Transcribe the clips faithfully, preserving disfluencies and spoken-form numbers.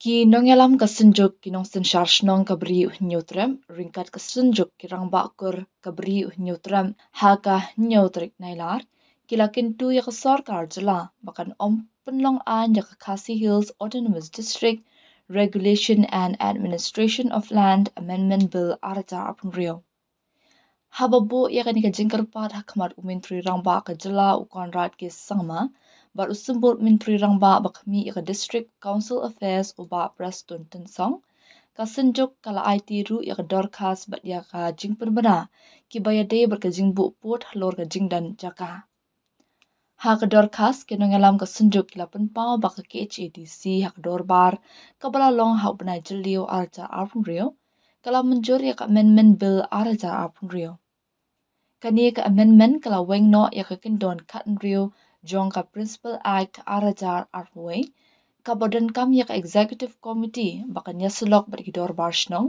Ki nongïalam ka Synjuk, ki nongsynshar shnong ka Bri u Hynñiewtrep ryngkat ka Synjuk ki Rangbah Kur ka Bri u Hynñiewtrep ha ka Hynñiewtrep Nailar ki la kyntu ïa ka sorkar jylla ba kan ym pynlong aiñ ïa ka Khasi Hills Autonomous District Regulation and Administration of Land Amendment Bill ar hajar arphew hynriew. Haba buh ïa kane ka jingkyrpad ha khmat u Myntri Rangbah ka jylla u Conrad K Sangma bad u Symbud Myntri Rangbah ba khmih ïa ka District Council Affairs u Bah Prestone Tynsong, ka Synjuk ka la aiti ruh ïa ka dorkhas bad ïa ka jingpynbna kiba ïadei bad ka jingbuh pud halor ka jingdon jaka. Ha ka dorkhas, ki nongïalam ka Synjuk ki la pynpaw ba ka K H A D C ha ka dorbar kaba la long ha u bnai Jylliew ar hajar arphew hynriew ka la mynjur ïa ka Amendment Bill ar hajar arphew hynriew. Kane ka amendment ka la weng noh ïa ka kyndon khathynriew jong ka Principal Act ar hajar arphew wei, kaba donkam ïa ka Executive Committee ba kan ïasyllok bad ki dorbar shnong,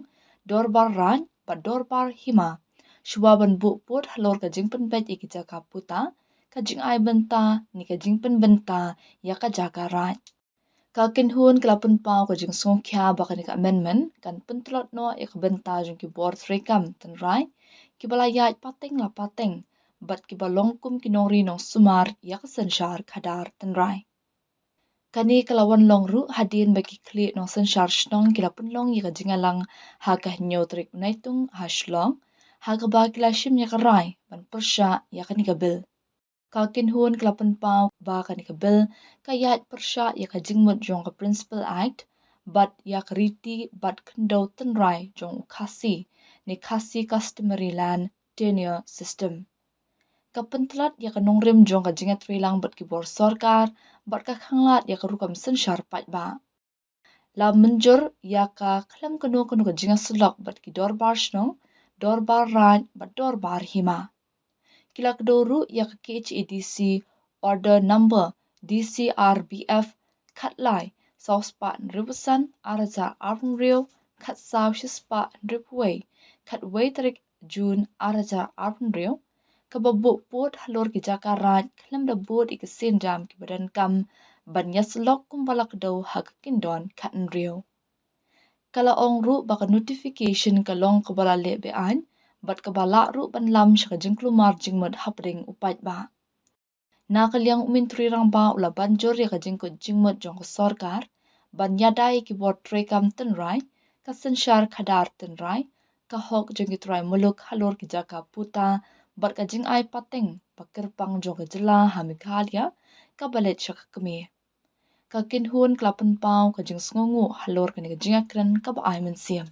dorbar raid bad dorbar hima shuwa ban buh pud halor ka jingpynbeit ïa ki jaka puta, ka jingai bynta ne ka jingpynbynta ïa ka jaka raid. Ka kynhun ka la pynpaw ka jingsngewkhia ba kane ka amendment kan pyntlot noh ïa ka bynta jong ki bor treikam tynrai kiba la ïaid pateng la pateng bad kiba long kum ki nongri nongsumar ïa ka synshar khadar tynrai. Kane ka la wan long ruh hadien ba ki khlieh nongsynshar shnong ki la pynlong ïa ka jingïalang ha ka Hynñiewtrep Naitung ha Shillong, ha kaba ki la shim ïa ka rai ban pyrshah ïa kane ka bill. Ka kynhun ka la pynpaw ba kane ka bill ka ïaid pyrshah ïa ka jingmut jong ka Principal Act bad ïa ka riti bad khyndew tynrai jong u Khasi ne Khasi Customary Land Tenure System. Ka pyntlot ïa ka nongrim jong ka jingïatreilang bad ki bor sorkar bad ka khanglad ïa ka rukom synshar paidbah. La mynjur ïa ka khlem kano kano ka jingïasyllok bad ki dorbar shnong, dorbar raid bad dorbar hima. Ki la kdew ruh ïa ka K H A D C Order Number D C R B F khatlai saw spah hynriewphew san ar hajar arphew hynriew, khatsaw shispah hynriewphew wei, khatwei tarik Jun ar hajar arphew hynriew, kaba buh pud halor ki jaka raid khlem da bud ïa ki sienjam kiba donkam ban ïasyllok kumba la kdew ha ka kyndon khathynriew. Ka la ong ruh ba ka notification ka long kaba la leh be-aiñ bad kaba lah ruh ban lam sha ka jingkulmar jingmut hapdeng u paidbah. Na ka liang u Myntri Rangbah u la ban jur ïa ka jingkut jingmut jong ka sorkar ban ïada ïa ki bor treikam tynrai, ka synshar khadar tynrai, ka hok jong ki trai muluk halor ki jaka puta bad ka jingai pateng ba kyrpang jong ka jylla ha Meghalaya kaba leit sha ka kmie. Ka kynhun ka la pynpaw ka jingsngewnguh halor kane ka jingïakren kaba ai mynsiem.